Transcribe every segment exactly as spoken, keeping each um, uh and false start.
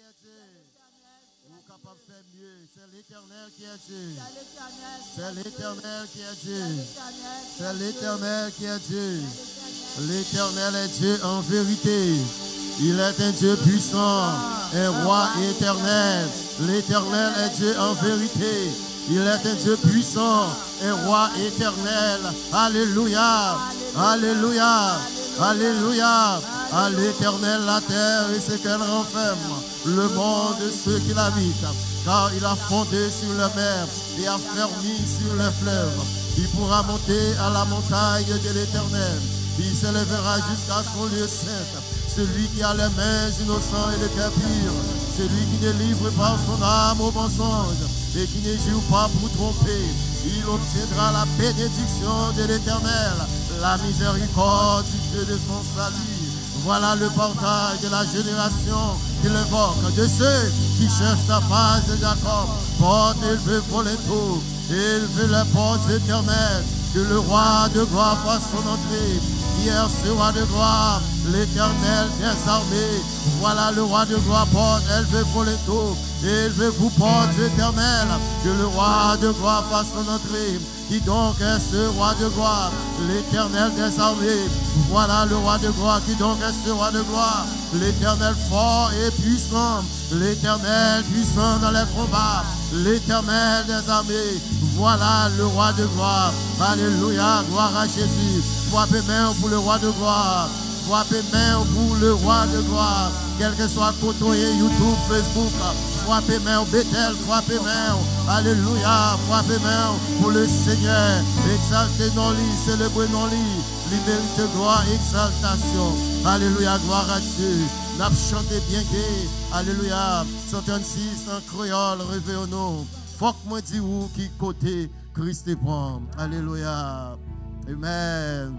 Ou kapab fè mye. C'est l'Éternel qui est Dieu. C'est l'Éternel qui est Dieu. C'est l'Éternel qui est Dieu. L'Éternel est Dieu en vérité. Il est un Dieu puissant, un roi éternel. L'Éternel est Dieu en vérité. Il est un Dieu puissant, un roi éternel. Alléluia. Alléluia. Alléluia. À l'Éternel la terre et ce qu'elle renferme, le monde et ceux qui l'habitent. Car il a fondé sur les mers et affermi sur les fleuves. Qui pourra monter à la montagne de l'Éternel? Qui s'élèvera jusqu'à son lieu saint? Celui qui a les mains innocentes et le cœur pur, celui qui ne livre pas son âme au mensonge et qui ne jure pas pour tromper, il obtiendra la bénédiction de l'Éternel, la miséricorde du Dieu de son salut. Voilà le partage de la génération qui l'invoque, de ceux qui cherchent la face de Jacob. Portes, élevez vos linteaux, élevez les portes éternelles, que le roi de gloire fasse son entrée. Qui est ce roi de gloire? L'Éternel des armées. Voilà le roi de gloire, portes, élevez vos linteaux, élevez-vous, portes éternelles, que le roi de gloire fasse son entrée. Qui donc est ce roi de gloire? L'Éternel des armées. Voilà le roi de gloire. Qui donc est ce roi de gloire? L'Éternel fort et puissant. L'Éternel puissant dans les combats. L'Éternel des armées. Voilà le roi de gloire. Alléluia. Gloire à Jésus. Frape men pou le roi de gloire. Frape men pou le rwa de glwa. Kèlkeswa kote w ye, YouTube, Facebook, frape men w, Betèl, frape men w. Alelouya, frape men w pou le Senyè. Egzalte non li, selebre non li. Li merite glwa, egzaltasyon. Alelouya, gloire à Dieu. N ap chante byen ge. Alelouya. San trannsis an kreyòl, réveillons-nous. Fòk mwen di ou ki kote Kris te pran m. Alelouya. Amen.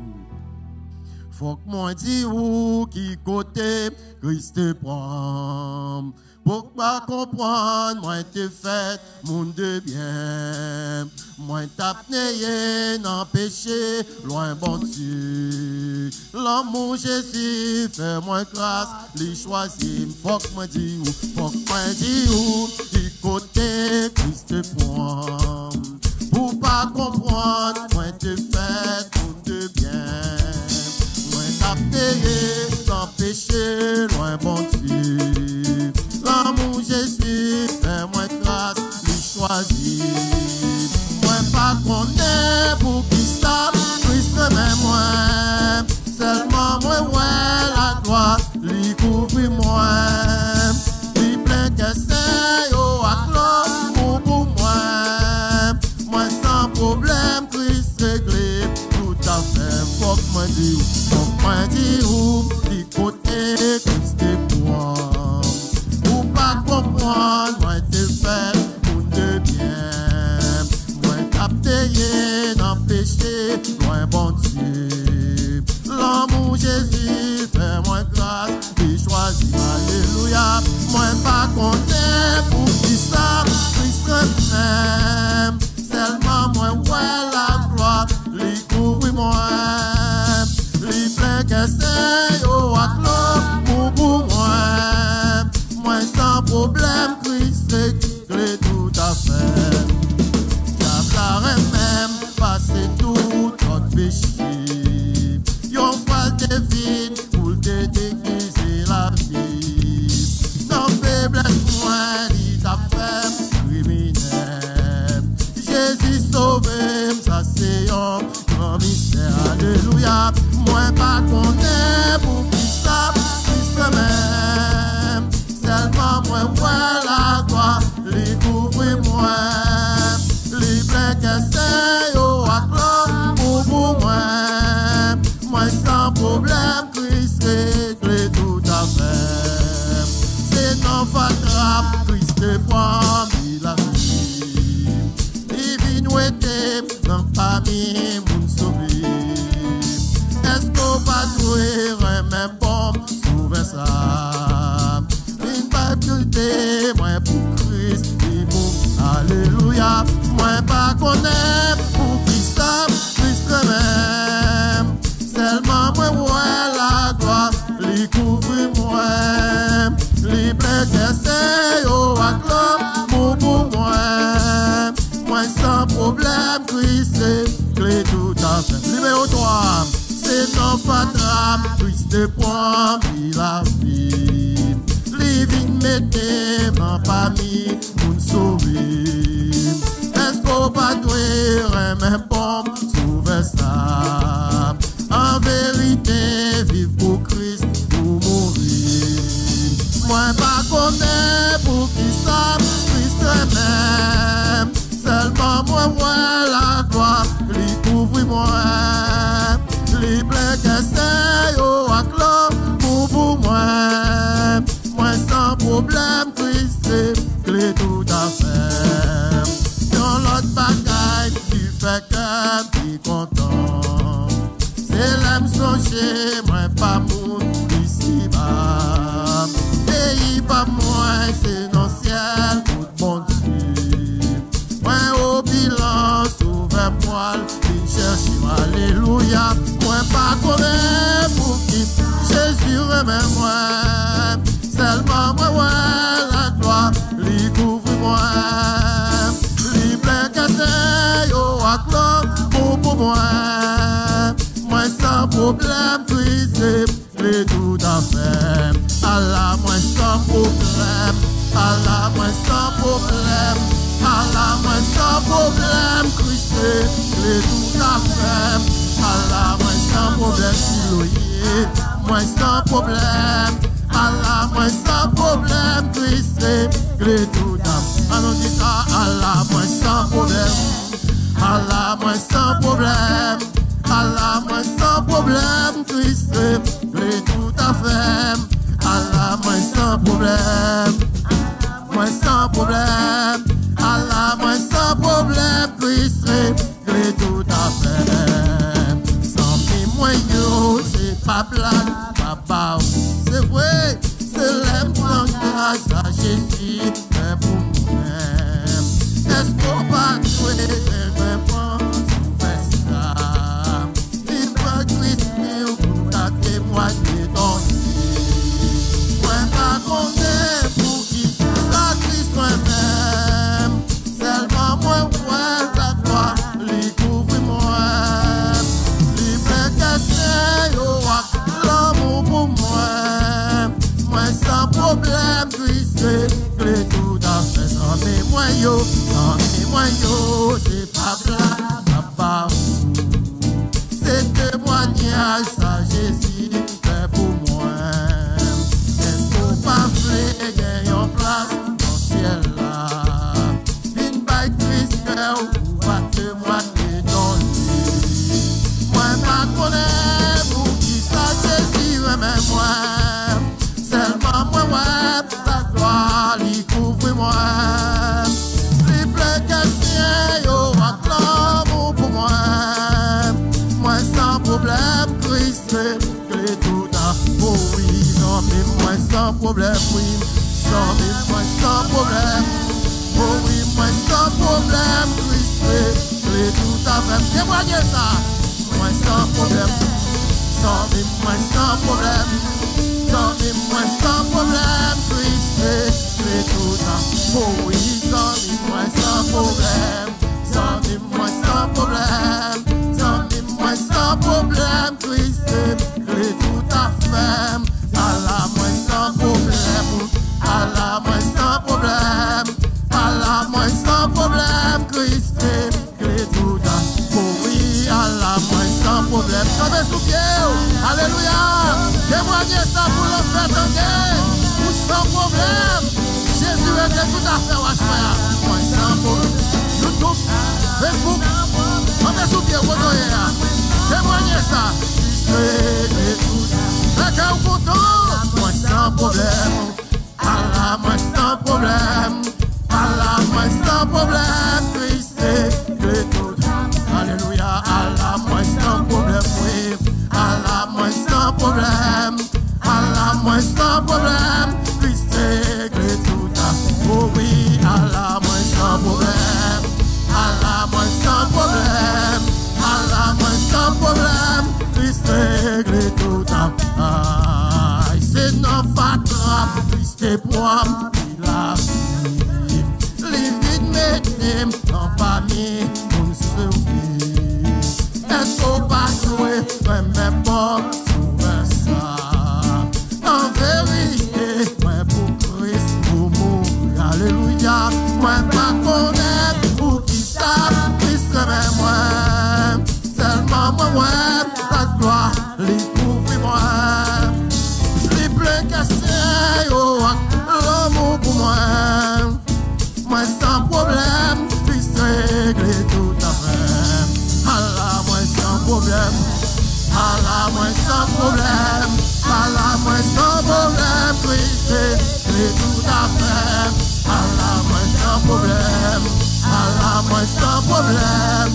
Fòk mwen di ou ki kote Kris te pran m. Pou w pa konprann, mwen te fèt moun de byen. Mwen t ap neye nan peche, lwen Bondye. Lanmou Jezi fè mwen gras, li chwazi m. Fòk mwen di ou, fòk mwen di ou, ki kote Kris te pran m. Pou pa konprann, mwen te fèt moun de byen. Mwen t ap peye nan peche, lwen Bondye. Lanmou Jezi fè mwen gras, li chwazi. Mwen pa konnen poukisa Kris renmen mwen. Sèlman mwen wè laglwa li kouvri mwen. Li plen kè sen yo ak lanmou pou mwen. Mwen san pwoblèm, Kris regle tout afè m. Fòk mwen di ou, fòk mwen di ou, ki kote Kris te pran m. Ou pa konprann, mwen te fèt moun de byen. Mwen t ap peye nan peche, lwen Bondye. Lanmou Jezi fè mwen gras, li chwazi m. Alelouya. Mwen pa konnen poukisa Kris renmen m. Sèlman mwen wè laglwa li kouvri mwen. Li plen kè sen yo ak lanmou pou mwen. Mwen san pwoblèm, Kris regle tout afè. Dyab la renmen m pase tout lòt peche. Yon fwa l te vin pou l te degize lavi. Nan feblès mwen, li t ap fè m kriminèl. Jezi sove m, sa se yon gran mistè. Alelouya. Mwen pa konnen poukisa Kris renmen m. Sèlman mwen wè laglwa li kouvri mwen. Li plen kè sen yo ak lanmou pou mwen. Mwen san pwoblèm, Kris regle tout afè m. Se nan fatra Kris te pran m, li lavi m. Li vin wete m nan pami moun sove. Èske w pa dwe renmen bon Sovè sa? Vin bay purite mwen pou Kris li mouri. Alelouya. Mwen pa konnen poukisa Kris renmen m. Sèlman mwen wè laglwa li kouvri mwen. Li plen kè sen Kris regle tout afè. Nimewo twa, se nan fatra Kris te pran bi lavi. Li vin mete m anpami moun sove. Èske w pa dwe renmen bon Sovè sa? An verite, viv pou Kris ou mouri. Mwen pa konnen poukisa Kris renmen m. Sèlman mwen wè laglwa li kouvri mwen. Li plen kè sen yo ak lanmou pou mwen. Mwen san pwoblèm, Kris regle tout afè m. Yon lòt bagay ki fè kè m pi kontan, se lè m sonje mwen pa moun isiba. Peyi pa mwen, se nan syèl kote Bondye. Mwen obilan Sovè pral vin chèche m. Alelouya. Mwen pa konnen poukisa Jezi renmen mwen. Sèlman mwen wè laglwa li kouvri mwen. Li plen kè sen yo ak lanmou pou mwen. Mwen san pwoblèm, Kris regle tout afè m. Ala mwen san pwoblèm. Ala mwen san pwoblèm. Ala mwen san pwoblèm, Kris regle tout afè m. Ala mwen san pwoblèm, Siloye. Mwen san pwoblèm. Ala mwen san pwoblèm, Kris regle tout afè m. Ann nou di sa, ala mwen san pwoblèm. Ala mwen san pwoblèm. Ala mwen san pwoblèm, Kris regle tout afè m. Ala mwen san pwoblèm. Mwen san pwoblèm. Ala mwen san pwoblèm, Kris regle tout afè m. Zanmi mwen yo, se pa blag, papa, se vre. Se lè m pran gras sa Jezi fè pou mwen. Èske w pa dwe renmen bon Sovè sa? Li pran Kris li pou ta temwanye non li. Mwen pa konnen poukisa Kris renmen m. Sèlman mwen wè laglwa li kouvri mwen. Li plen kè sen yo ak lanmou pou mwen. Mwen san pwoblèm, Kris regle tout afè. Zanmi mwen yo, zanmi mwen yo, se pa blag, papa. Se temwanyaj sa Jezi fè pou mwen. Èske w pa vle gen yon plas nan syèl la? Vin bay Kris kè w, ou va temwanye non li. Mwen pa konnen poukisa Jezi renmen mwen. Sèlman mwen wè laglwa li kouvri mwen. Li plen kè sen yo ak lanmou pou mwen. Mwen san pwoblèm, Kris regle tout afè m. O wi, zanmi mwen san pwoblèm, wi. Zanmi mwen san pwoblèm. O wi, mwen san pwoblèm, Kris regle tout afè m. Temwanye sa. Mwen san pwoblèm. Zanmi mwen san pwoblèm. Zanmi mwen san pwoblèm, Kris regle tout afè m. O wi, zanmi mwen san pwoblèm. Zanmi mwen san pwoblèm. Zanmi mwen san pwoblèm, Kris regle tout afè m. Ala mwen san pwoblèm. Ala mwen san pwoblèm. Ala mwen san pwoblèm, Kris regle tout afè m. O wi, ala mwen san pwoblèm. Kanpe sou pye w. Alelouya. Temwanye sa pou lanfè tande. Ou san pwoblèm. Jezi regle tout afè w aswè a. Mwen san pwoblèm. YouTube, Facebook, kanpe sou pye w kote w ye a. Temwanye sa. Jezi regle tout. Fè kè w kontan. Mwen san pwoblèm. Ala mwen san pwoblèm. Ala mwen san pwoblèm, Kris regle tout. Alelouya, ala mwen san pwoblèm, wi. Ala mwen san pwoblèm. Ala mwen san pwoblèm, Kris regle tout afè. O wi, ala mwen san pwoblèm. Ala mwen san pwoblèm. Ala mwen san pwoblèm, Kris regle tout afè. pwoblèm. Ala mwen san pwoblèm. Ala mwen san pwoblèm. Kris regle tout afè m. Ala mwen san pwoblèm. Ala mwen san pwoblèm.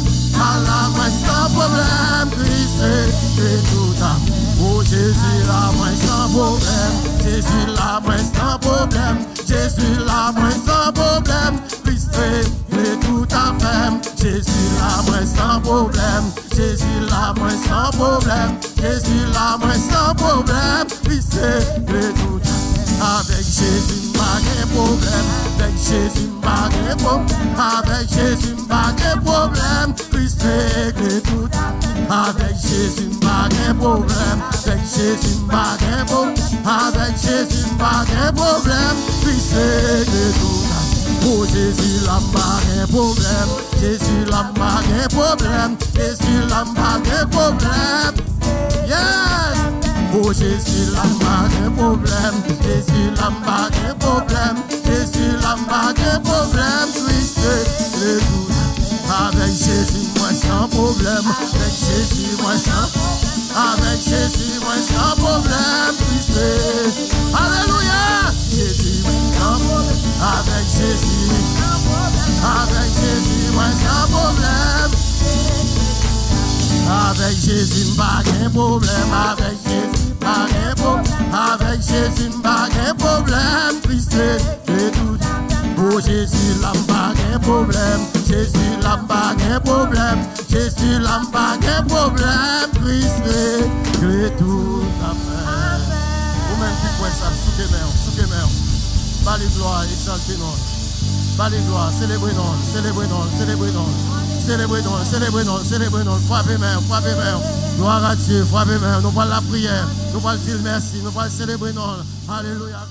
Ala mwen san pwoblèm. Kris regle tout afè m. O Jezi, la mwen san pwoblèm. Jezi, la mwen san pwoblèm. Jezi, la mwen san pwoblèm. Kris regle tout afè m. Jezi, la mwen san pwoblèm. Jezi, la mwen san pwoblèm. Jezi, la mwen san pwoblèm. Kris regle tout. Avèk Jezi m pa gen pwoblèm. Avèk Jezi m pa gen pwoblèm. Avèk Jezi m pa gen pwoblèm. Kris regle tout. Avèk Jezi m pa gen pwoblèm. Avèk Jezi m pa gen pwoblèm. Avèk Jezi m pa gen pwoblèm. Kris regle tout. O Jezi, la m pa gen pwoblèm. Jezi, la m pa gen pwoblèm. Jezi, la m pa gen pwoblèm. Yes! O Jezi, la m pa gen pwoblèm. Jezi, la m pa gen pwoblèm. Jezi, la m pa gen pwoblèm. Kris regle tout. Avèk Jezi, mwen san pwoblèm. Avèk Jezi, mwen san pwoblèm. Avèk Jezi, mwen san pwoblèm. Kris regle. Alelouya! Jezi, mwen san pwoblèm. Avèk Jezi. Avèk Jezi, mwen san pwoblèm. Avèk Jezi, m pa gen pwoblèm. Avèk Jezi, m pa gen pwoblèm. Avèk Jezi, m pa gen pwoblèm. Kris regle tout. O Jezi, la m pa gen pwoblèm. Jezi, la m pa gen pwoblèm. Jezi, la m pa gen pwoblèm. Kris regle tout afè. Ou menm ki kwè sa, souke men w, souke men w. Ba li glwa, egzalte non l. Ba li glwa, selebre non l, selebre non l, selebre non l. Selebre non l, selebre non l, selebre non l. Frape men w, frape men w. Glwa a Dye, frape men w. Nou pral lapriyè, nou pral di l mèsi, nou pral selebre non l. Alelouya.